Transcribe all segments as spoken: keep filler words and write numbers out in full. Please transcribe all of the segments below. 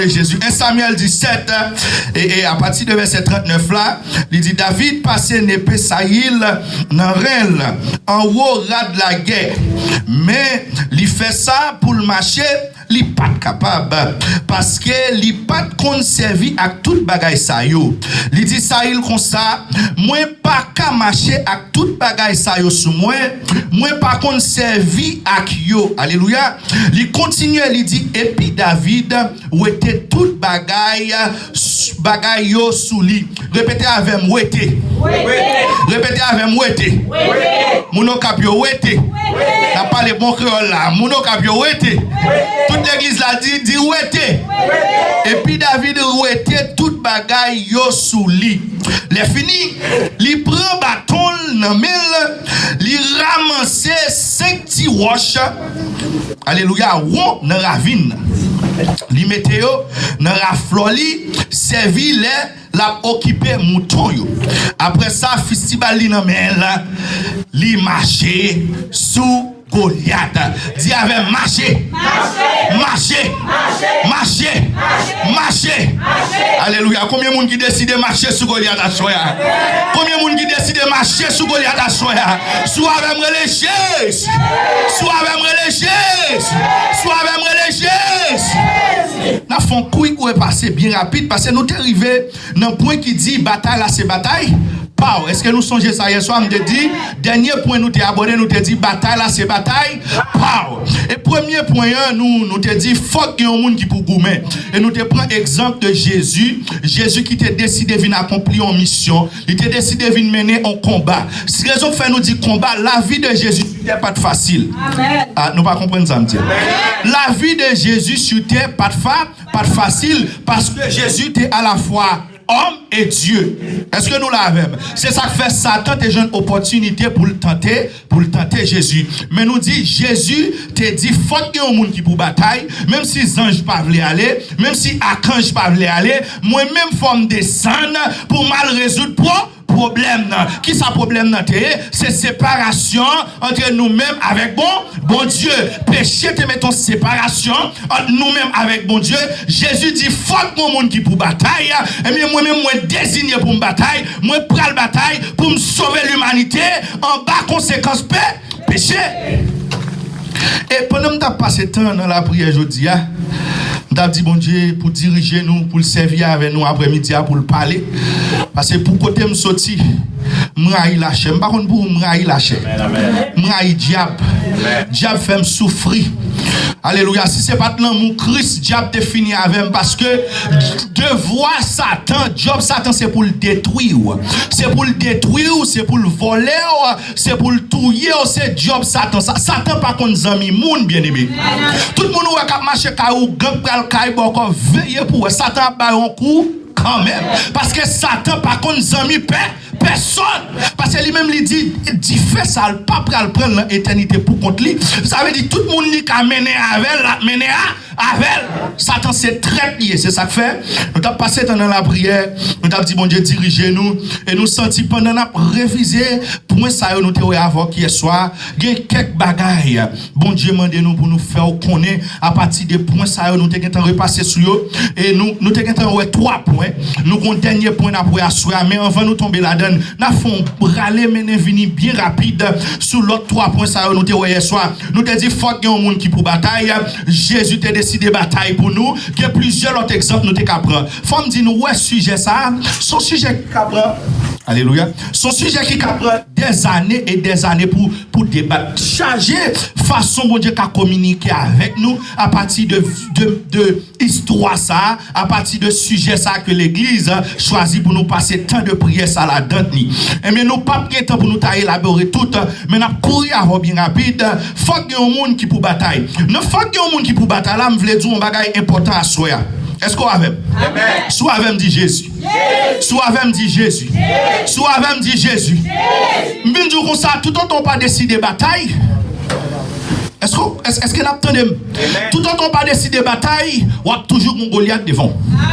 de Jezi. En Samyèl disèt, e, e apati de vèsè trannèf la, li di, David pase nepe Sayil nan ren l, anwo rad lagè. Men, li fè sa pou l mache, li pa t kapab, paske li pa t konn sèvi ak tout bagay sa yo. Li di Sayil konsa, Mwen pa ka mache ak tout bagay sa yo sou mwen, mwen pa konn sèvi ak yo. Alelouya. Li kontinye, li di, Epi David wete tout bagay, bagay yo sou li. Repete avè m, wete. Repete avè m, wete. Moun Okap yo, wete. N ap pale bon kreyòl la. Moun Okap yo, wete. Tout legliz la di, di, wete. Epi David wete tout bagay yo sou li. Lèfini, li pran baton l nan men l, li ramanse senk ti wòch, alelouya, won nan ravin nan. Li mete yo nan raflò li, sèvi lè l ap okipe mouton yo. Apre sa, fistibal li nan men l, li mache sou Golyat. Di avè m, mache. Mache. Mache. Mache. Mache. Alelouya. Konbyen moun ki deside mache sou Golyat aswè a? Konbyen moun ki deside mache sou Golyat aswè a? Si w avè m, rele Jezi. Si w avè m, rele Jezi. Si w avè m, rele Jezi. N ap fè yon quick repase byen rapid, paske nou te rive nan pwen ki di batay la se batay pa w. Èske nou sonje sa yè swa? M te di, dènye pwen nou te abòde, nou te di batay la se batay pa w. E premye pwen an, nou, nou te di fòk gen yon moun ki pou goumen. E nou te pran egzanp de Jezi. Jezi ki te deside vin akonpli yon misyon. Li te deside vin mennen yon konba. Rezon k fè nou di konba, lavi de Jezi sou tè pa t fasil. Amèn. Ah, nou pa konprann sa m di a. Lavi de Jezi sou tè pa t fa, pa t fasil, paske Jezi te alafwa òm e Dye. Èske nou la avè m? Se sa k fè Satan te jwenn opòtinite pou l tante, pou l tante Jezi. Men nou di, Jezi te di, fòk gen yon moun ki pou batay, menm si zanj pa vle ale, menm si akanj pa vle ale, mwen menm fò m desann pou m al rezoud pwo, pwoblèm nan. Kisa pwoblèm nan te ye? Se separasyon ant nou menm avèk bon, Bondye. Peche te mete yon separasyon ant nou menm avèk Bondye. Jezi di, fòk gon moun ki pou batay. Ebyen, mwen menm, mwen deziye pou m batay. Mwen pral batay pou m sove limanite anba konsekans pe, peche. E pandan m t ap pase tan nan lapriyè jodi a, m t ap di Bondye pou dirije nou, pou l sèvi avè nou aprèmidi a, pou l pale. Paske pou kote m soti, m rayi lachè. M pa konn pou ou, m rayi lachè. M rayi dyab. Dyab fè m soufri. Alelouya. Si se pa t lanmou Kris, dyab te fini avè m, paske devwa Satan, djòb Satan se pou l detwi w. Se pou l detwi w, se pou l vòlè w, se pou l touye w, se djòb Satan sa. Satan pa konn zanmi moun, byeneme. Tout moun ou wè k ap mache kay ou, gang pral kay bòkò, veye pou wè. Satan ap ba yo yon kou kanmenm. Paske Satan pa konn zanmi pè, pèsonn. Paske li menm li di, dife sa l pa pral pran l nan etènite pou kont li. Sa vle di tout moun li ka mennen avè l, l ap mennen a, avè l. Satan se trèt li ye, se sa k fè nou t ap pase tan nan lapriyè, nou t ap di Bondye dirije nou, e nou santi pandan n ap revize pwen sa yo nou te wè avè w yè swa, gen kèk bagay Bondye mande nou pou nou fè w konnen apati de pwen sa yo nou te gentan repase sou yo, e nou, nou te gentan wè twa pwen, nou gon dènye pwen n ap wè aswè a, men anvan nou tonbe ladan l, n ap fè yon rale mennen vini byen rapid sou lòt twa pwen sa yo nou te wè yè swa. Nou te di fòk gen yon moun ki pou batay. Jezi te deside batay pou nou. Gen plizyè lòt egzanp nou te ka pran. Fò m di nou, wè sijè sa a, se yon sijè ki ka pran, alelouya, se yon sijè ki ka pran dèzane e dèzane pou, pou debat. Chaje fason Bondye ka kominike avèk nou apati de, de, de istwa sa a, apati de sijè sa a ke legliz chwazi pou nou pase tan de priyè sa ladan li. Ebyen, nou p ap gen tan pou nou ta elabore tout, men n ap kouri avè w byen rapid. Fòk gen yon moun ki pou batay. Nan fòk gen yon moun ki pou batay la, m vle di w yon bagay enpòtan aswè a. Èske w avè m? Si w avè m, di Jezi. Si w avè m, di Jezi. Si w avè m, di Jezi. M vin di w konsa, toutotan w pa deside batay, Èske, èske, èske n ap tande m? Toutotan w pa deside batay, w ap toujou gon Golyat devan w.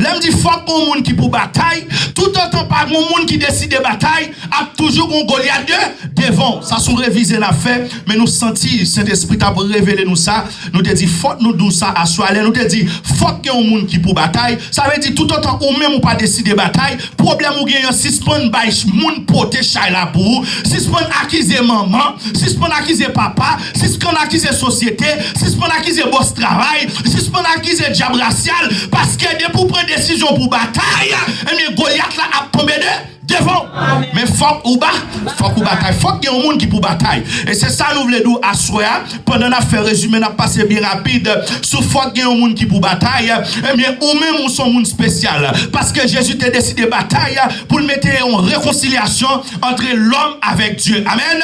Lè m di fòk gen yon moun ki pou batay, toutotan pa gen yon moun ki deside batay, ap toujou gen yon Golyat de, devan w. Sa se yon revize n ap fè, men nou santi Sentespri t ap revele nou sa. Nou te di fòk nou di w sa aswè a. Lè nou te di fòk gen yon moun ki pou batay, sa vle di toutotan ou menm ou pa deside batay, pwoblèm ou genyen an, sispann bay ch- moun pote chay la pou ou, sispann akize manman, sispann akize papa, sispann akize sosyete, sispann akize bòs travay, sispann akize dyab rasyal, paske depi w pran desizyon pou batay, ebyen Golyat la ap tonbe de, devan w. Men fòk ou ba, fòk ou batay, fòk gen yon moun ki pou batay. E se sa nou vle di w aswè a, pandan n ap fè rezime, n ap pase byen rapid sou fòk gen yon moun ki pou batay, ebyen ou menm ou se yon moun espesyal, paske Jezi te deside batay pou l mete yon rekonsilyasyon ant lòm avèk Dye. Amèn.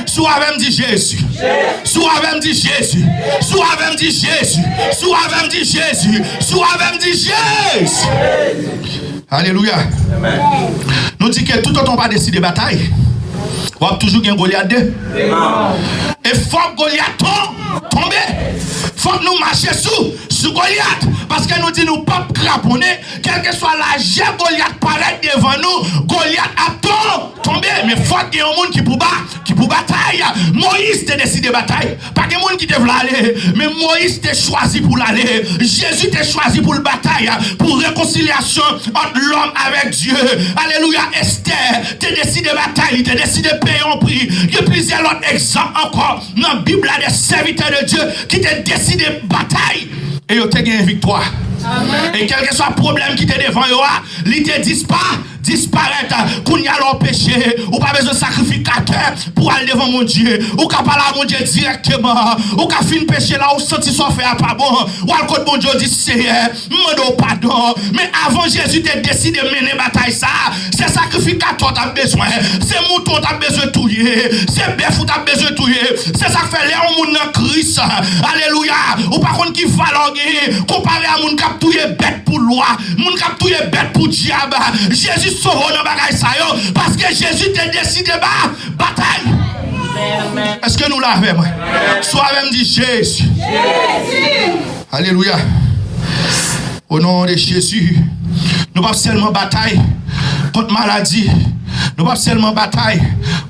Si w avè m, di Jezi. Si w avè m, di Jezi. Si w avè m, di Jezi. Si w avè m, di Jezi. Si w avè m, di Jezi. Alelouya. Nou di ke toutotan w pa deside batay, w ap toujou gen Golyat de. E fòk Golyat ton, tonbe. Fòk nou mache sou, sou Golyat. Paske nou di nou p ap kraponnen, kèlkeswa lajè Golyat parèt devan nou, Golyat ap ton, tonbe. Men fòk gen yon moun ki pou ba, ki pou batay. Moyiz te deside batay. Pa gen moun ki te vle ale, men Moyiz te chwazi pou l ale. Jezi te chwazi pou l batay pou rekonsilyasyon ant lòm avèk Dye. Alelouya. Estè te deside batay, li te deside peye yon pri. Gen plizyè lòt egzanp ankò nan Bib la de sèvitè de Dye ki te deside batay e yo te genyen viktwa. E kèlkeswa pwoblèm ki te devan yo a, li te dispa, disparèt. Kounye a, lè w peche, ou pa bezwen sakrifikatè pou al devan Bondye. Ou ka pale a Bondye dirèkteman. Ou ka fin peche la, ou santi sa w fè a pa bon. W al kot Bondye, w di, Seyè, m mande w padon. Men avan Jezi te deside mennen batay sa a, se sakrifikatè w t ap bezwen. Se mouton w t ap bezwen touye. Se bèf ou t ap bezwen touye. Se sa k fè lè yon moun nan Kris, alelouya, ou pa konn ki valè w genyen konpare a moun k ap touye bèt pou lwa, moun k ap touye bèt pou dyab. Jezi sove w nan bagay sa yo, paske Jezi te deside ba, batay. Èske nou la avè mwen? Si w avè m, di Jezi. Alelouya. O non de Jezi, nou p ap sèlman batay kont maladi. Nou p ap sèlman batay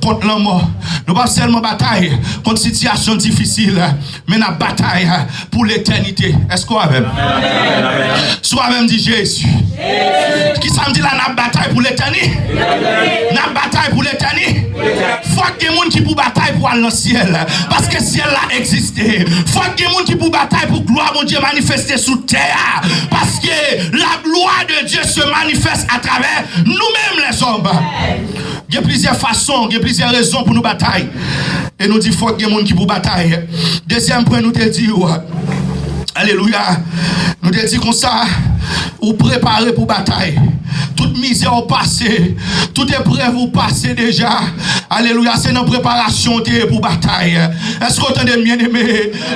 kont lanmò. Nou p ap sèlman batay kont sitiyasyon difisil. Men n ap batay pou letènite. Èske w avè m? Si w avè m, di Jezi. Kisa m di la? N ap batay pou letènite. N ap batay pou letènite. Fòk gen moun ki pou batay pou al nan syèl. Paske syèl la egziste. Fòk gen moun ki pou batay pou glwa Bondye manifeste sou tè a. Paske la gloire de Dieu se manifeste à travers nous-mêmes les hommes. Gen plizyè fason, gen plizyè rezon pou nou batay. E nou di fòk gen moun ki pou batay. Dezyèm pwen nou te di w. Alelouya. Nou te di konsa, ou prepare pou batay. Tout mizè ou pase, tout eprèv ou pase deja. Alelouya, se nan preparasyon ou te ye pou batay. Èske w tande m, byeneme?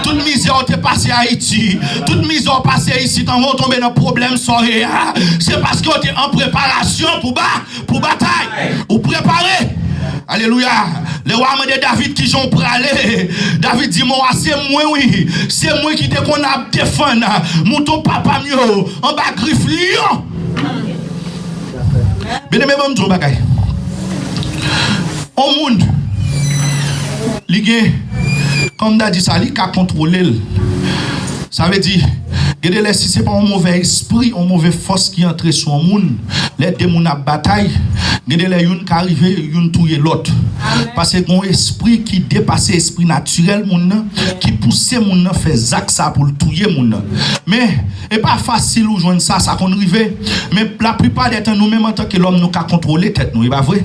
Tout mizè ou te pase Ayiti, tout mizè ou pase isit, anvan w tonbe nan pwoblèm sa w ye a, se paske w te an preparasyon pou ba pou batay. Ou prepare. Alelouya. Lè wa mande David kijan w prale, David di, men wa, se mwen wi. Se mwen ki te konn ap defann mouton papa m yo anba grif lyon. Byeneme, ban m di w yon bagay. On moun, li gen, kòm m ta di sa, li ka kontwole l. Sa vle di, gen de lè, si se pa yon movè espri, yon movè fòs ki antre sou yon moun, lè de moun ap batay, gen de lè, youn ka rive, youn touye lòt. Paske gen yon espri ki depase espri natirèl moun nan, ki pouse moun nan fè zak sa pou l touye moun nan. Men, e pa fasil ou jwenn sa, sa konn rive. Men laplipa dè tan, nou menm antanke lòm, nou ka kontwole tèt nou, e pa vre?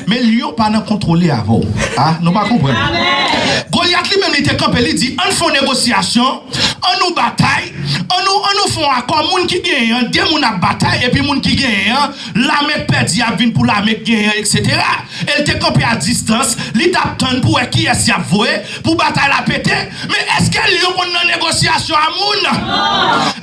Men lyon pa nan kontwole avè w. A, nou pa konprann. Golyat li menm, li te kanpe, li di, ann fè yon negosyasyon, ann nou batay, ann nou, ann nou fè yon akò, moun ki genyen an, de moun ap batay, epi moun ki genyen an, lame k pèdi ap vin pou lame k genyen an, etsetera. E l te kanpe a distans, li t ap tann pou wè kiyès y ap voye pou batay la pete. Men èske lyon konn nan negosyasyon a moun?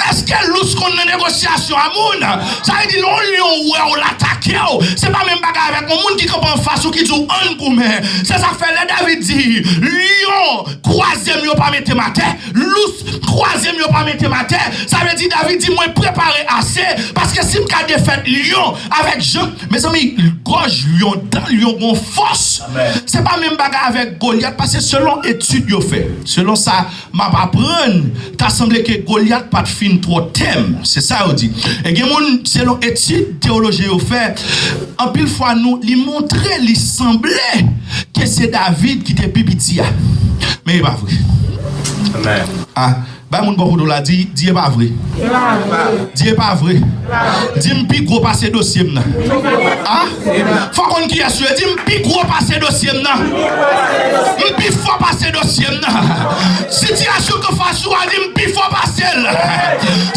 Èske lous konn nan negosyasyon a moun. Sa vle di, lè yon lyon wè w, l atake w, se pa menm bagay avèk yon moun ki kanpe anfas ou ki di w, "Ann goumen." Se sa k fè lè David di, "Lyon kwaze m, yo pa mete m atè. Lous kwaze m, yo pa mete m atè." Sa vle di, David di, "Mwen prepare ase, paske si m ka defèt lyon avèk jan," Mezanmi, gòj lyon, dan lyon gon fòs. Amèn. Se pa menm bagay avèk Golyat, paske selon etid yo fè, selon sa m ap aprann, ta sanble ke Golyat pa t fin twò tèm. Se sa yo di. E gen moun, selon etid teyolojyen yo fè, anpil fwa nou, li montre, li sanble ke se David ki te pi piti a. Men e pa vre. Amèn. Ah, bay moun bò kote w la, di, di e pa vre. Di e pa vre. Di m pi gwo pase dosye m nan. Ah? Fò konn kiyès ou ye, di m pi gwo pase dosye m nan. M pi fò pase dosye m nan. Sitiyasyon k anfas ou a, di m pi fò pase l.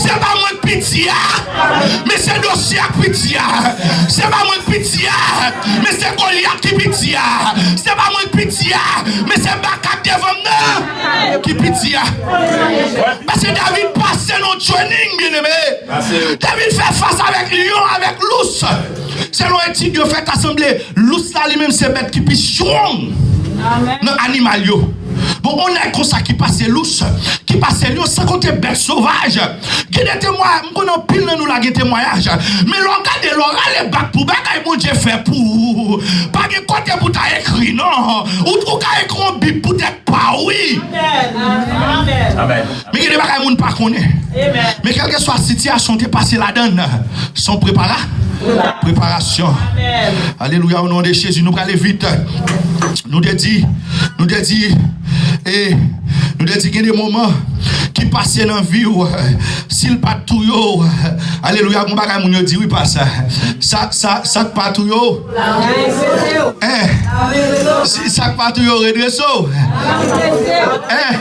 Se pa mwen k piti a, men se dosye a k piti a. Se pa mwen k piti a, men se Golyat ki piti a. Se pa mwen k piti a, men se baka k devan m nan ki piti a. Paske David pase nan training, byeneme. David fè fas avèk lyon, avèk lous. Selon etid yo fè, ta sanble lous la li menm se bèt ki pi strong nan animal yo. Bon, yon nèg konsa ki pase lous, ki pase lyon, san konte bèt sovaj. Gen de temwayaj, m konnen anpil nan nou la gen temwayaj. Men lè w gade, lè w rale bak pou bagay Bondye fè pou ou, pa gen kote pou ta ekri non. Ou, ou ka ekri yon bib poutèt pa w, wi. Amèn. Amèn. Men gen de bagay moun pa konnen. Men kèlkeswa sitiyasyon w te pase ladan l, se yon prepara, preparasyon. Alelouya, o non de Jezi, nou prale vit. Nou te di, nou te di, e, nou te di gen de moman ki pase nan vi w, si l pa t touye w, alelouya, gon bagay moun yo di, wi, pa sa. Sa, sa, sa k pa touye w, en, si sa k pa touye w, redrese w. En,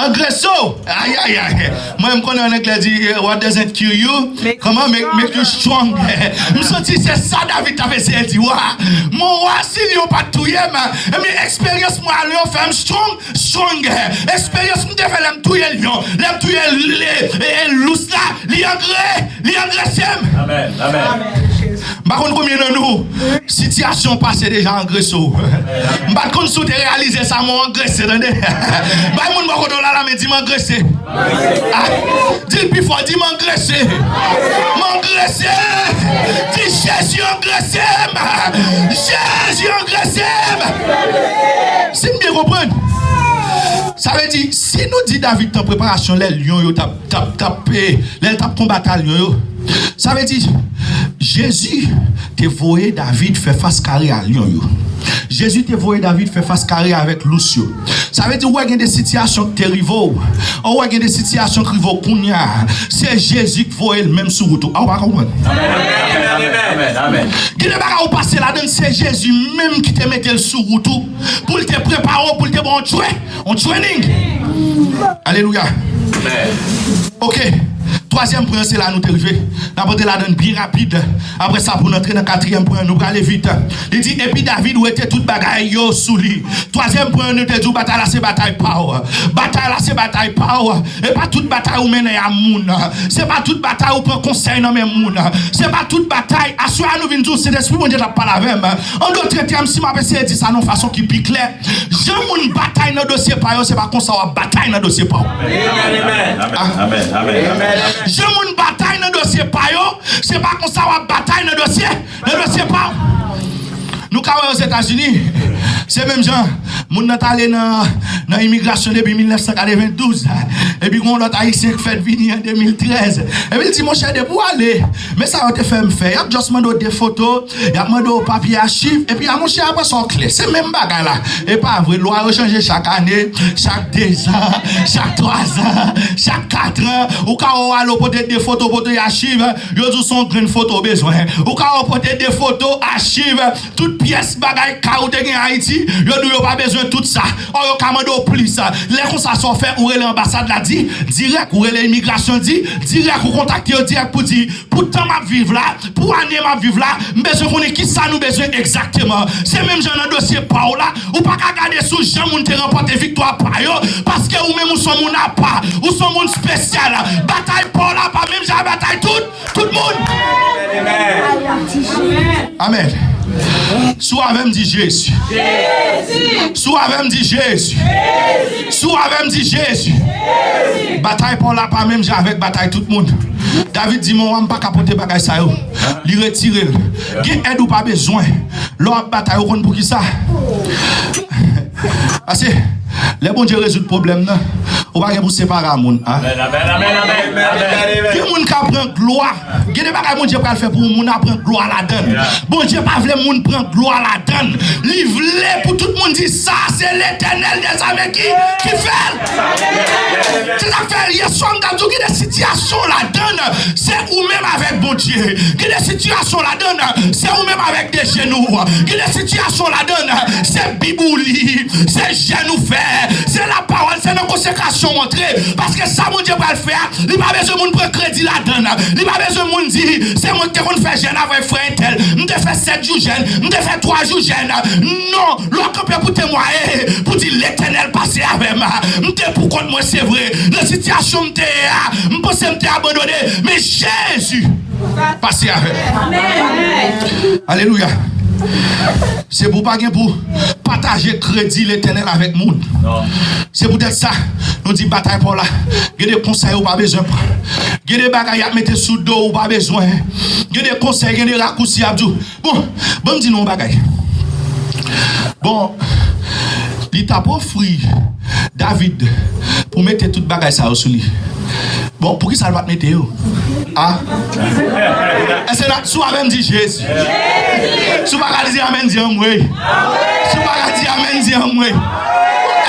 angrese w. Ayayay. Mwen, m konnen an anglè di, eh, "What doesn't kill you, kòman, make, make you strong." M santi se sa David t ap eseye di wa. Mwen, wa, si lyon pa t touye m, men eksperyans mwen a lyon fè m strong, strong. Eksperyans m te fè lè m touye lyon, lè m touye l, e, e, lous la, li angre, li angrese m. Amèn, amèn. M pa konn konbyen nan nou, sitiyasyon pase deja angrese w. M pa t konn si w te reyalize sa, men w angrese, tande. Bay moun bò kote w la, la men, di, "M angrese." Ah, di l pi fò, di, "M angrese. M angrese." Di, "Jezi angrese m. Jezi angrese m." Si m byen konprann, sa vle di, si nou di David t an preparasyon lè lyon yo t ap, t ap, t ap, eh, lè l t ap konbat a lyon yo, sa vle di, Jezi te voye David fè fas kare a lyon yo. Jezi te voye David fè fas kare avèk lous yo. Sa vle di, ou wè gen de sitiyasyon ki te rive w. Ou wè gen de sitiyasyon ki rive w kounye a. Se Jezi ki voye l menm sou wout ou. A, ou pa konprann? Amèn, amèn, amèn. Gen de bagay ou pase ladan l, se Jezi menm ki te mete l sou wout ou, pou l te prepare w, pou l te ba w yon tra-, yon training. Alelouya. Amèn. Ok. Twazyèm pwen an, se la nou te rive. N ap antre ladan l byen rapid. Apre sa, pou n antre nan katriyèm pwen an, nou prale vit. Li di, epi David wete tout bagay yo sou li. Twazyèm pwen an, nou te di w batay la se batay pa w. Batay la se batay pa w. E pa tout batay ou mennen a moun. Se pa tout batay ou pran konsèy nan men moun. Se pa tout batay. Aswè a nou vin di w, Sentespri Bondye t ap pale avè m. An dòt tèm, si m ap eseye di sa nan yon fason ki pi klè, jan moun batay nan dosye pa yo, se pa konsa w ap batay nan dosye pa w. Amèn, amèn, amèn. Jan moun batay nan dosye pa yo, se pa konsa w ap batay nan dosye, nan dosye pa w. Nou ka wè Ozetazini, se menm jan, moun nan t ale nan, nan imigrasyon depi mil nèf san katrevendouz, epi gon lòt Ayisyen k fèt vini an de mil trèz. Epi l di, "Monchè, depi w ale, men sa yo te fè m fè. Y ap just mande w de foto, y ap mande w papye achiv, epi a monchè, apre sa w klè." Se menm bagay la. E pa vre, lwa yo chanje chak ane, chak dezan, chak twazan, chak katran. Ou ka wè w ale w pote de foto, pote achiv, yo di w se yon grenn foto w bezwen. Ou ka wè w pote de foto, achiv, tout pyès bagay kay ou te gen Ayiti, yo di w yo pa bezwen. bezwen tout sa. Ò, yo ka mande w plis. Lè konsa, sa w fè, ou rele anbasad la, di dirèk, ou rele imigrasyon, di dirèk, ou kontakte yo dirèk pou di, pou tan m ap viv la, pou ane m ap viv la, m bezwen konnen ki sa nou bezwen egzakteman. Se menm jan nan dosye pa w la, ou pa ka gade sou jan moun te ranpòte viktwa pa yo, paske ou menm ou se yon moun apa, ou se yon moun espesyal. Batay pa w la pa menm jan ak batay tout, tout moun. Amèn. Si w avè m, di Jezi. Si w avè m, di Jezi. Si w avè m, di Jezi. Batay pa w la pa menm jan avèk batay tout moun. David di, men wa m pa ka pote bagay sa yo. Li retire l. Gen èd ou pa bezwen. Lè w ap batay, ou konn poukisa? Paske lè Bondye rezoud pwoblèm nan, ou pa gen pou separe a moun. A. Amèn, amèn, amèn, amèn, amèn. Gen moun ka pran glwa. Gen de bagay Bondye pral fè pou yon moun, a pran glwa ladan l. Bondye pa vle moun pran glwa ladan l. Li vle pou tout moun di, sa se Letènèl dèzame ki, ki fè l. Se sa k fè, yè swa m t ap di w, gen de sitiyasyon ladan l, se ou menm avèk Bondye. Gen de sitiyasyon ladan l, se ou menm avèk de jenou. Gen de sitiyasyon ladan l, se Bib ou li, se jèn ou fè, se lapawòl, se nan konsekrasyon w antre. Paske sa Bondye pral fè a, li pa bezwen moun pran kredi ladan l. Li pa bezwen moun di, se mwen ki te konn fè jèn avèk frè entèl. M te fè sèt jou jèn, m te fè twa jou jèn. Non, lè w kanpe pou temwaye, pou di Letènèl pase avè m. M te pou kont mwen, se vre. Nan sitiyasyon m te ye a, m panse m te abandone. Men Jezi pase avè m. Amèn. Alelouya. Se pou w pa gen pou pataje kredi Letènèl avèk moun. Se poutèt sa, nou di batay pa w la. Gen de konsèy ou pa bezwen pran. Gen de bagay y ap mete sou do w ou pa bezwen. Gen de konsèy, gen de rakousi y ap di w. Bon, ban m di nou yon bagay. Bon, li t ap ofri David pou mete tout bagay sa yo sou li. Bon, poukisa l pa t mete yo? A? Èske la, si w avè m, di Jezi. Si w pa ka di amèn, di anmwey. Si w pa ka di amèn, di anmwey.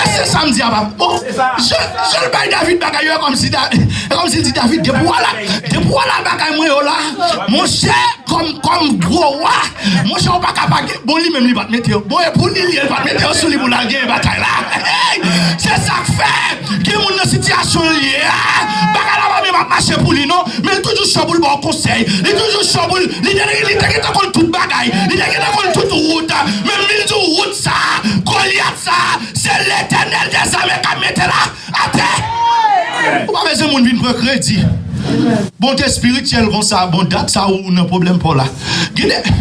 Èske sa m di a pa? Bon, jan, jan l bay David bagay yo, e kòmsi Da-, e kòmsi l di David, depi w la, depi w la bagay mwen yo la, monchè, kòm, kòm gwo wa, monchè, ou pa ka pa gen, bon, li menm li pa t mete yo. Bon, e pou li, li, li pa t mete yo sou li pou l al genyen batay la. Hey! Se sa k fè, gen moun nan sitiyasyon l ye a, bagay la pa menm ap mache pou li, non. Men li toujou cho pou l ba w konsèy. Li toujou cho pou l, li te, li te gentan konn tout bagay. Li te gentan konn tout wout. Men m vin di w wout sa, Golyat sa, se Letènèl dèzame k ap mete la atè. Ou pa bezwen moun vin pran kredi. Bonte espirityèl konsa, bon, dat sa ou nan pwoblèm pa w la. Gen de,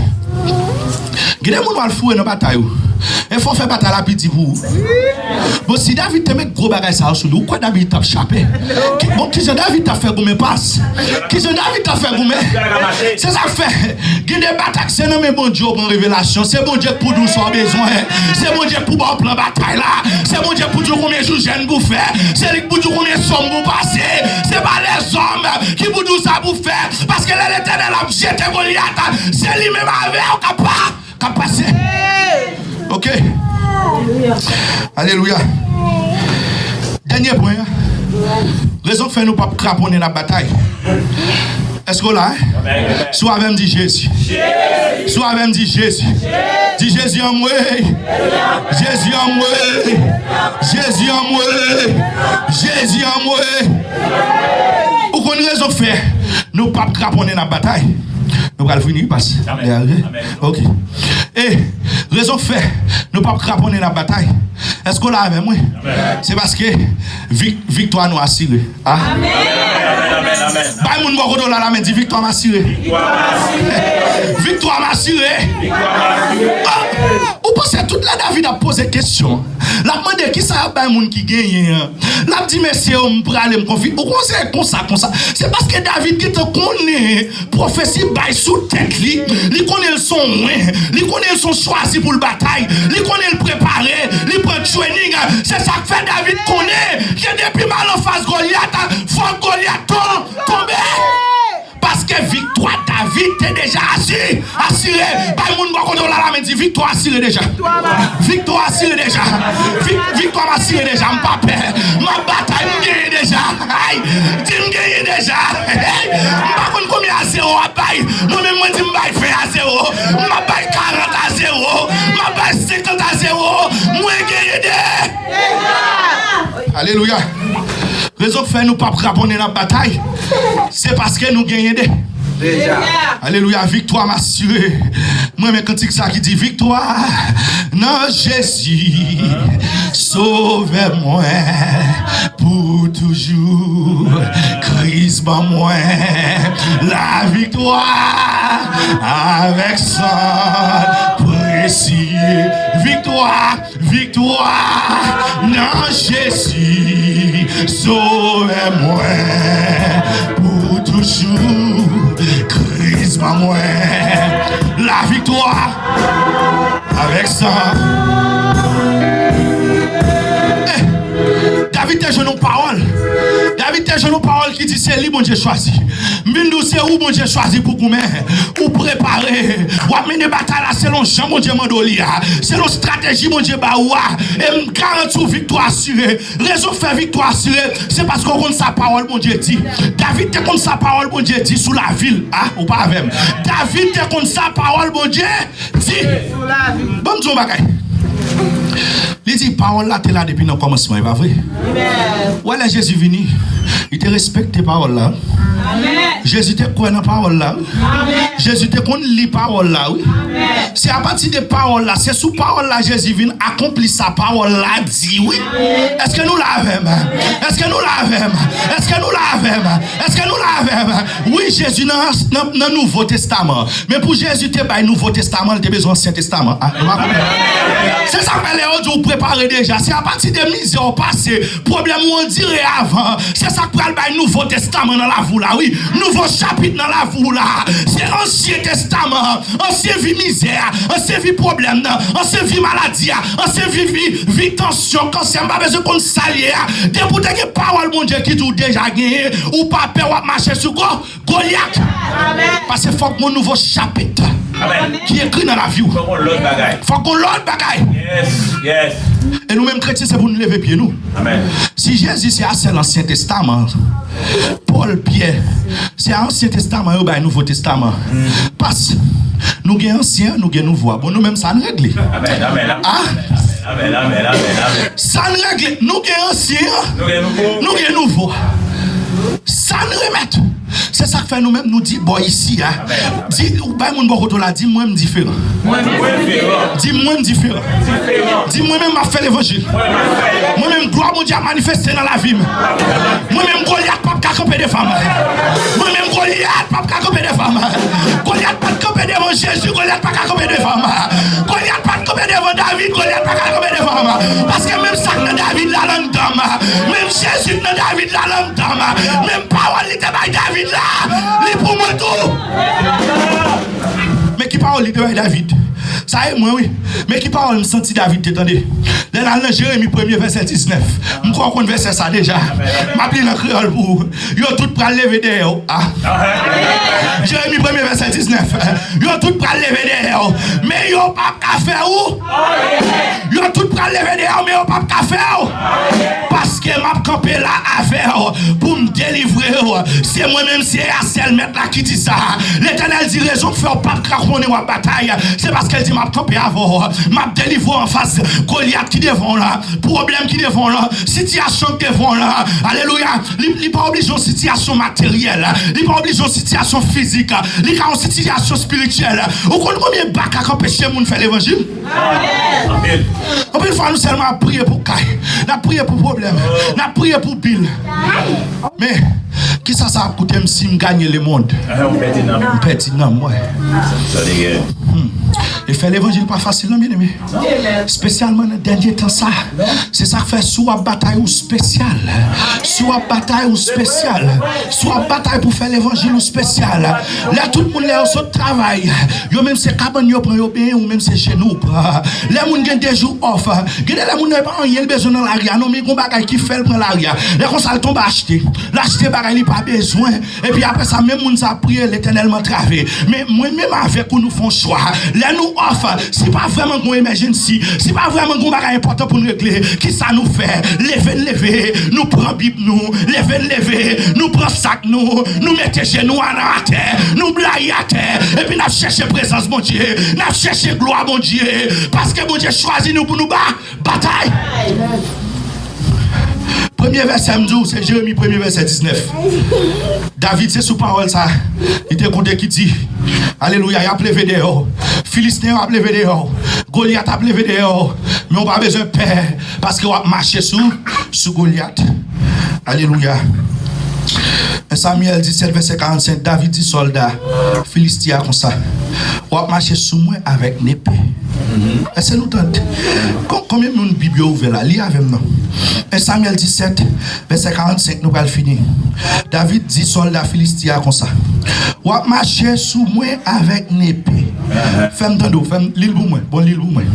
gen de moun w al foure nan batay ou. E fò w fè batay la pi di pou ou. Bon, si David te met gwo bagay sa yo sou li, ou kwè David t ap chape? Ki, bon, kijan David t ap fè goumen pas? Kijan David t ap fè goumen? Se sa k fè, gen de batay se nan men Bondye w pran revelasyon. Se Bondye k pou di w sa w bezwen. Se Bondye k pou ba w plan batay la. Se Bondye k pou di w konbyen jou jèn pou fè. Se li k pou di w konbyen sòm pou pase. Se pa lèzòm ki pou di w sa pou fè. Paske lè Letènèl ap jete Golyat, se li menm avè w k ap pa, k ap pase. Oke. Alelouya. Dènye pwen an. Rezon k fè nou p ap kraponnen nan batay. Èske w la, en? Si w avè m, di Jezi. Si w avè m, di Jezi. Di Jezi anmwey. Jezi anmwey. Jezi anmwey. Jezi anmwey. Ou konn rezon k fè nou p ap kraponnen nan batay? Nou pral fini, pas. Amèn. Amèn. Ok. E rezon k fè nou p ap kraponnen nan batay? Èske w la avè m, wi? Amèn. Se paske vik-, viktwa nou asire. A. Amèn. Bay moun bò kote w la, la men, di, viktwa m asire. Viktwa m asire. Viktwa m asire. Viktwa m asire. A, ou panse tout lè David ap poze kesyon, l ap mande kisa y ap bay moun ki genyen an? L ap di, mesye yo, m prale, m konfi-, ou konn se konsa, konsa. Se paske David gentan konnen pwofesi bay sou tèt li. Li konnen l se yon wen. Li konnen l se yon chwazi pou l batay. Li konnen l prepare. Li pran training. Se sa k fè David konnen ke depi m al anfas Golyat, fòk Golyat ton-, tonbe. Paske viktwa David te deja asi-, asire. Bay moun bò kote w la, la men, di, viktwa asire deja. Viktwa asire deja. Vik-, viktwa m asire deja. M pa pè. M ap batay, m genyen deja. Ay, di m genyen deja. Hey, m pa konn konbyen a zewo w ap bay. Mwen menm, mwen di m bay ven a zewo. M ap bay karant a zewo. M ap bay senkant a zewo. Mwen genyen Alelouya. Rezon k fè nou p ap raponnen n ap batay, se paske nou genyen de. Deja. Alelouya, viktwa m asire. Mwen renmen kantik sa ki di, viktwa nan Jezi, Sovè mwen, pou toujou. Kris ban mwen laviktwa avèk san presye. Viktwa, viktwa nan Jezi, Sovè mwen, pou toujou. Kris ban mwen laviktwa avèk san. Eh, David te jwenn yon pawòl. David te jwenn yon pawòl ki di se li Bondye chwazi. M vin di w se ou Bondye chwazi pou goumen. Ou prepare. W ap mennen batay la selon jan Bondye mande w li a. Selon estrateji Bondye ba ou a. E m garanti w viktwa asire. Rezon k fè viktwa asire, se paske w konn sa pawòl Bondye di. David te konn sa pawòl Bondye di sou lavi l. A, ou pa avè m. David te konn sa pawòl Bondye di. Ban m di w yon bagay. Li di, pawòl la te la depi nan kòmansman, e pa vre? Ou wè lè Jezi vini, li te respekte pawòl la. Jezi te kwè nan pawòl la. Jezi te konn li pawòl la, wi. Se apati de pawòl la, se sou pawòl la Jezi vin akonpli sa pawòl la di, wi. Èske nou la avè m? Èske nou la avè m? Èske nou la avè m? Èske nou la avè m? Wi, Jezi nan, nan, nan Nouvo Testaman. Men pou Jezi te bay Nouvo Testaman, li te bezwen Ansyen Testaman. A, nou pa konprann? Se sa k fè lè yo di w prepare deja. Se apati de mizè w pase, pwoblèm ou andire avan. Se sa k pral bay Nouvo Testaman nan lavi w la, wi. Nouvo chapit nan lavi w la. Se Ansyen Testaman. Ansyen vi mizè a, ansyen vi pwoblèm nan, ansyen vi maladi a, ansyen vi, vi, vi tansyon, kansè, m pa bezwen konn sa l ye a. Depi w te gen pawòl Bondye ki di w deja genyen, ou pa pè, w ap mache sou Go-, Golyat. Paske fòk gon nouvo chapit ki ekri nan lavi w. Fòk gon lòt bagay. Fòk gon lòt bagay. Yes, yes. E nou menm kretyen, se pou nou leve pye nou. Si Jezi se a sèl Ansyen Testaman, Pòl, Pyè, se a Ansyen Testaman yo bay Nouvo Testaman. Pas, nou gen ansyen an, nou gen nouvo a. Bon, nou menm sa n regle. Amèn, amèn, amèn. A? Amèn, amèn, amèn, amèn. Sa n regle, nou gen ansyen an, nou gen nouvo. Nou gen nouvo. Sa n remèt. Se sa k fè nou menm nou di bò isi a. Di, ou bay moun bò kote w la, di mwen m diferan. Mwen m diferan. Di mwen m diferan. Di mwen menm m ap fè levanjil. Mwen menm glwa Bondye ap manifeste nan lavi m. Mwen menm Golyat p ap ka kanpe devan m. Mwen menm Golyat p ap ka kanpe devan m. Golyat pa t kanpe devan Jezi, Golyat pa ka kanpe devan m. Golyat pa t kanpe devan David, Golyat pa ka kanpe devan m. Paske menm sa k nan David la nan anndan m. Menm Jezi k nan David la nan anndan m. Menm pawòl li te bay David la, li pou mwen tou. Men ki pawòl li te bay David? Sa e mwen, wi. Men ki pawòl m santi David te tande? Lè l al nan Jeremi premye vèsè diznèf. M kwè w konn vèsè sa deja. M ap li l an kreyòl pou ou. Yo tout pral leve dèyè w. A. Jeremi premye vèsè diznèf. Yo tout pral leve dèyè w. Men yo p ap ka fè ou. Yo tout pral leve dèyè w, men yo p ap ka fè w. Paske m ap kanpe la avè w pou m delivre w. Se mwen menm, se a sèl Mèt la ki di sa. Letènèl di rezon k fè w p ap kraponnen w ap batay, se paske l di m ap kanpe avè w. M ap delivre w anfas Golyat ki devan w la, pwoblèm ki devan w la, sitiyasyon ki devan w la. Alelouya. Li, li pa oblije yon sitiyasyon materyèl. Li pa oblije yon sitiyasyon fizik. Li ka yon sitiyasyon espirityèl. Ou konn konbyen baka k anpeche moun fè levanjil? Anpil. Anpil fwa nou sèlman ap priye pou kay. N ap priye pou pwoblèm. N ap priye pou bil. Men, kisa sa ap koute m si m ganye lemonn? M pèdi nanm mwen. E fè levanjil pa fasil non, byeneme. Espesyalman nan dènye tan sa. Se sa k fè si w ap batay ou espesyal. Si w ap batay ou espesyal. Si w ap batay pou fè levanjil ou espesyal. Lè tout moun, lè yo sot travay, yo menm se kabann yo pran, yo benyen, ou menm se jenou w pran. Lè moun gen de jou off, gen de lè moun nan e pa anyen l bezwen nan lari a non, men gon bagay ki fè l pran lari a. Lè konsa l tonbe achte. L achte bagay li pa bezwen. Epi apre sa, menm moun sa ap priye, Letènèl m antrave. Men mwen menm avèk ou, nou fè yon chwa. Lè nou off, si pa vrèman gon emergency, si pa vrèman gon bagay enpòtan pou n regle, kisa nou fè? Leve n leve, nou pran Bib nou, leve n leve, nou pran sak nou, nou mete jenou a nan atè, nou blayi atè, epi n ap chèche prezans Bondye, n ap chèche glwa Bondye, paske Bondye chwazi nou pou nou ba batay. Amen. Premye vèsè m di w, se Jeremi premye vèsè diznèf. David, se sou pawòl sa, li te konte ki di, alelouya, y ap leve dèyè w. Filisten yo ap leve dèyè w. Golyat ap leve dèyè w. Men w pa bezwen pè, paske w ap mache sou, sou Golyat. Alelouya. Samyèl disèt, vèsè karannsenk, David di sòlda Filisti a konsa, w ap mache sou mwen avèk nepe. Èske nou tande? Kon- Konbyen moun Bib yo ouvè la? Li avè m non. En Samyèl disèt, vèsè karannsenk, nou pral fini. David di sòlda Filisti a konsa, w ap mache sou mwen avèk nepe. Fè m tande w, fè m, li l pou mwen, bon, li l pou mwen.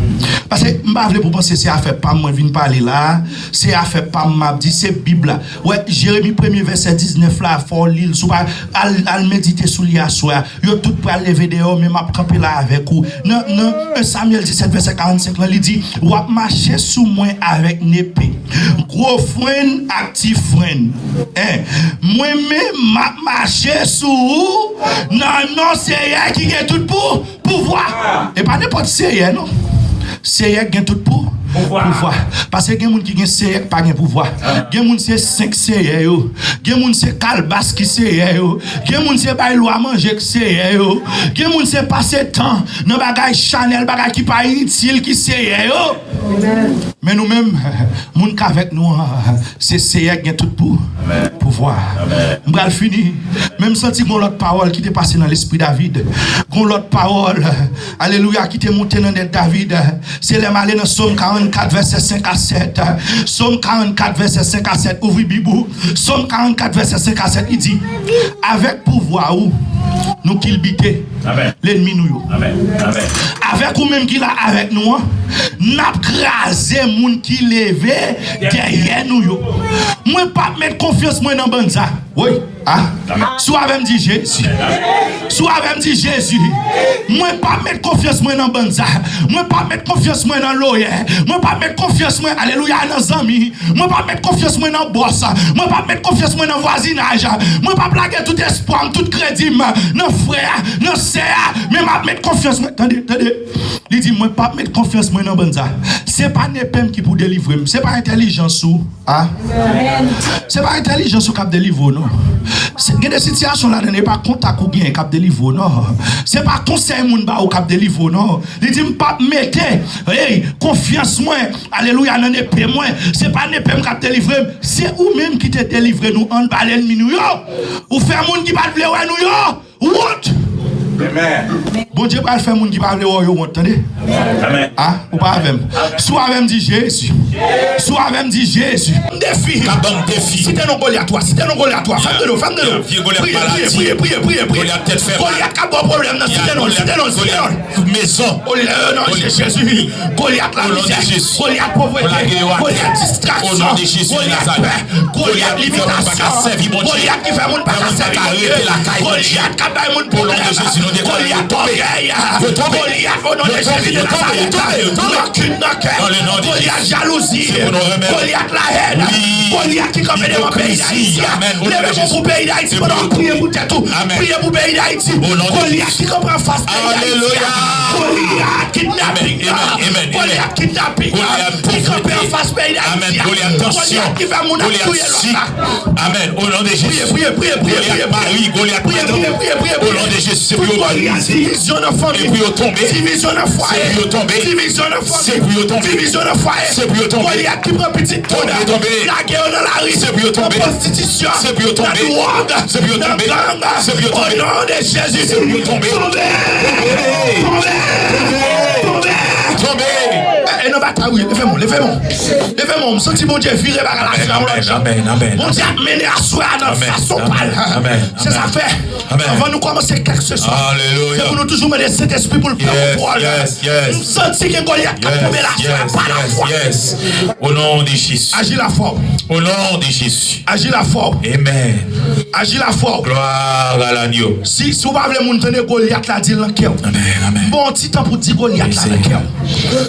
Paske m pa vle pou w panse se afè pa m mwen vin pale la, se afè pa m m ap di, se Bib la. Wè, Jeremi premye vèsè diznèf la, fò w li l, si w pa, al, al medite sou li aswè a. Yo tout pral leve dèyè w, men m ap kanpe la avèk ou. Nan, nan en Samyèl disèt, vèsè karannsenk lan, li di, w ap mache sou mwen avèk nepe, gwo frenn ak ti frenn. En, mwen menm, m ap mache sou ou nan non Seyè ki gen tout pou, pouvwa. E pa nenpòt Seyè, non. Seyè ki gen tout pou, pouvwa. Paske gen moun ki gen seyè ki pa gen pouvwa. Gen moun se senk seyè yo. Gen moun se kalbas ki seyè yo. Gen moun se bay lwa manje ki seyè yo. Gen moun se pase tan nan bagay chanèl, bagay ki pa initil ki seyè yo. Men nou menm, moun k avèk nou an, se Seyè ki gen tout pou, pouvwa. M pral fini. Men m santi gon lòt pawòl ki te pase nan lespri David. Gon lòt pawòl, alelouya, ki te monte nan tèt David. Se lè m ale nan Sòm karannkat, vèsè senk a sèt. Sòm karannkat, vèsè senk a sèt. Ouvri Bib ou. Sòm karannkat, vèsè senk a sèt, li di, avèk pouvwa ou, nou kilbite lènmi nou yo. Avèk ou menm ki la avèk nou an, n ap kraze moun ki leve dèyè nou yo. Mwen p ap met konfyans mwen nan bann sa. Wi. Ah. Si w avè m, di Jezi. Si w avè m, di Jezi. Mwen p ap met konfyans mwen nan bann sa. Mwen p ap met konfyans mwen nan lawyer. Mwen p ap met konfyans mwen, alelouya, nan zanmi. Mwen p ap met konfyans mwen nan bòs. Mwen p ap met konfyans mwen nan vwazinaj. Mwen p ap lage tout espwa m, tout kredi m nan frè a, nan sè a. Men m ap met konfyans mwen. Tande, tande. Li di, mwen p ap met konfyans mwen nan bann sa. Se pa nepe m ki pou delivre m. Se pa entèlijans ou. Ah. Se pa entèlijans ou k ap delivre w, non. Se, gen de sitiyasyon ladan, e pa kontak ou genyen k ap delivre w, non. Se pa konsèy moun ba ou k ap delivre w, non. Li di, m p ap mete, hey, konfyans mwen, alelouya, nan nepe mwen. Se pa nepe m k ap delivre m. Se ou menm ki te delivre nou annba lènmi nou yo. Ou fè moun ki pa t vle wè nou yo wont. Bondye pral fè moun ki pa vle wè w yo wont, tande. Ah, ou pa avè m. Si w avè m, di Jezi. Si w avè m, di Jezi. M defi. Ka ban m defi. Site non Golyat ou a, site non Golyat ou a. Fè m de dlo, fè m de dlo. Priye, priye, priye, priye, priye. Golyat tèt fè mal. Golyat k ap ba w pwoblèm nan, site non, site non, site non. Tout mezon. O non de Jezi. Golyat lamizè. Golyat povrete. Golyat distraksyon. Golyat pè. Golyat limitasyon. Golyat ki fè moun pa ka sèvi Bondye. Golyat k ap bay moun pwoblèm. Golyat ògèy. Golyat o non de Jezi de Nazarèt. Rankin nan kè. Golyat jalouzi. Golyat lahèn. Golyat ki kanpe devan peyi Dayiti. Leve men w pou peyi Dayiti pandan w ap priye pou tèt ou. Priye pou peyi Dayiti. Golyat ki kanpe anfas peyi Dayiti. Golyat kidnaping. Golyat kidnaping. Ki kanpe anfas peyi Dayiti. Golyat ki fè moun ap touye lòt la. Amèn. O non de Jezi. Priye, priye, priye, priye, priye. Golyat mari, Golyat madanm. O non de Jezi, se pou yo brize. Divizyon nan fanmi. Se pou yo tonbe. Divizyon nan fwaye. Se pou yo tonbe. Divizyon nan fwaye. Se pou yo tonbe. Divizyon nan fwaye. Se pou yo tonbe. Golyat ki pran pitit. Tonbe, tonbe. Lage yo nan lari. Se pou yo tonbe. Nan pwostitisyon. Se pou yo tonbe. Nan dwòg. Se pou yo tonbe. Nan gang. Se pou yo tonbe. O non de Jezi. Se pou yo tonbe. Tonbe. Tonbe. Tonbe. Tonbe. E, e nan batay, wi. Leve men w, leve men w. Leve men w. M santi Bondye vire bagay la sou yon lòt jan. Amèn, amèn, amèn. Bondye ap mennen aswè a nan fason pa l. Se sa k fè. Anvan nou kòmanse kèlkeswa, se pou nou toujou mande Sentespri pou l pran kontwòl. M santi gen Golyat k ap tonbe la, pa lafwa. O non de Jezi. Aji lafwa w. O non de Jezi. Aji lafwa w. Amèn. Aji lafwa w. Gloire à l'agneau. Si, si w pa vle moun tande Golyat la, di l nan kè w. Amèn, amèn. Bon, ti tan pou di Golyat la nan kè w.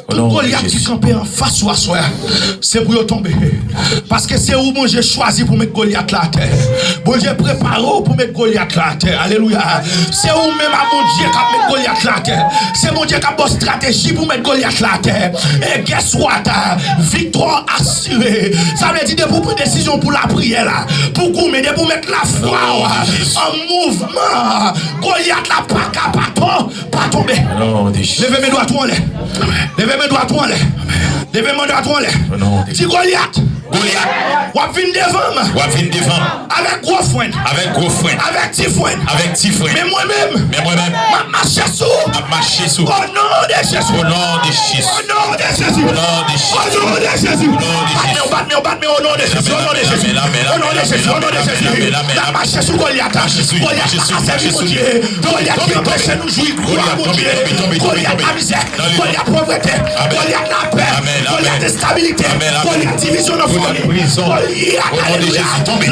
Tout Golyat Golyat ki kanpe anfas ou aswè a, se pou yo tonbe. Paske se ou Bondye chwazi pou met Golyat la atè. Bondye prepare w pou met Golyat la atè. Alelouya. Se ou menm a Bondye k ap met Golyat la atè. Se Bondye k ap ba w estrateji pou met Golyat la atè. E guess what? Viktwa asire. Sa vle di depi w pran desizyon pou lapriyè la, pou goumen, depi w met lafwa w an mouvman, Golyat la pa ka pa tonbe. Pa tonbe. Leve men dwat ou anlè. Leve men dwat ou anlè. Leve men dwat ou anlè. Di Golyat. Golyat. W ap vin devan m. W ap vin devan m. Avèk gwo frenn. Avèk gwo frenn. Avèk ti frenn. Avèk ti frenn. Men mwen menm. Men mwen menm. M ap mache sou. M ap mache sou. O non de Jezi. O non de Jezi. O non de Jezi. O non de Jezi. O non de Jezi. Bat men, bat men, bat men, o non de Jezi. O non de Jezi. O non de Jezi. O non de Jezi. M ap mache sou Golyat. Golyat pa ka sèvi Bondye. Golyat ki anpeche nou jwi glwa Bondye. Golyat lamizè. Golyat povrete. Golyat lapè. Golyat enstabilite. Golyat divizyon nan fanmi. Golyat, alelouya.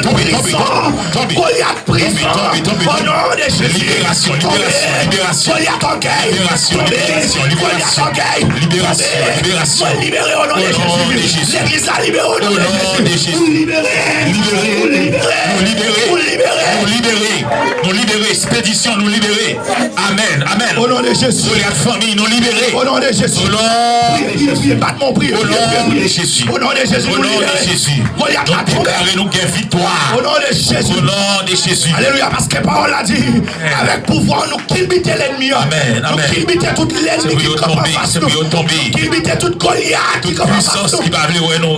Prizon. Golyat prizon. O non de Jezi. Liberasyon, liberasyon, liberasyon. Golyat ògèy. Liberasyon, liberasyon, liberasyon. Golyat ògèy. Liberasyon, liberasyon. Mwen libere o non de Jezi. Legliz la libere o non de Jezi. Nou libere. Libere. Nou libere. Nou libere. Nou libere. Nou libere. Ekspedisyon, nou libere. Amèn, amèn. O non de Jezi. Golyat fanmi, nou libere. O non de Jezi. O non de Jezi. Priye, priye, priye, bat men, priye, priye, priye. O non de Jezi. O non de Jezi, nou libere. Golyat la tonbe. Nou deklare nou gen viktwa. O non de Jezi. O non de Jezi. Alelouya, paske pawòl la di, avèk pouvwa nou kilbite lènmi an. Amèn, amèn. Nou kilbite tout lènmi ki kanpe anfas nou. Se pou yo tonbe, se pou yo tonbe. Nou kilbite tout Golyat ki kanpe anfas nou. Tout pwisans ki pa vle wè nou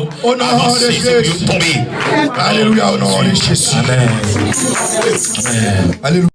avanse, se pou yo tonbe. O non de Jezi. Alelouya, o non de Jezi. Amèn. Amèn. Alelouya.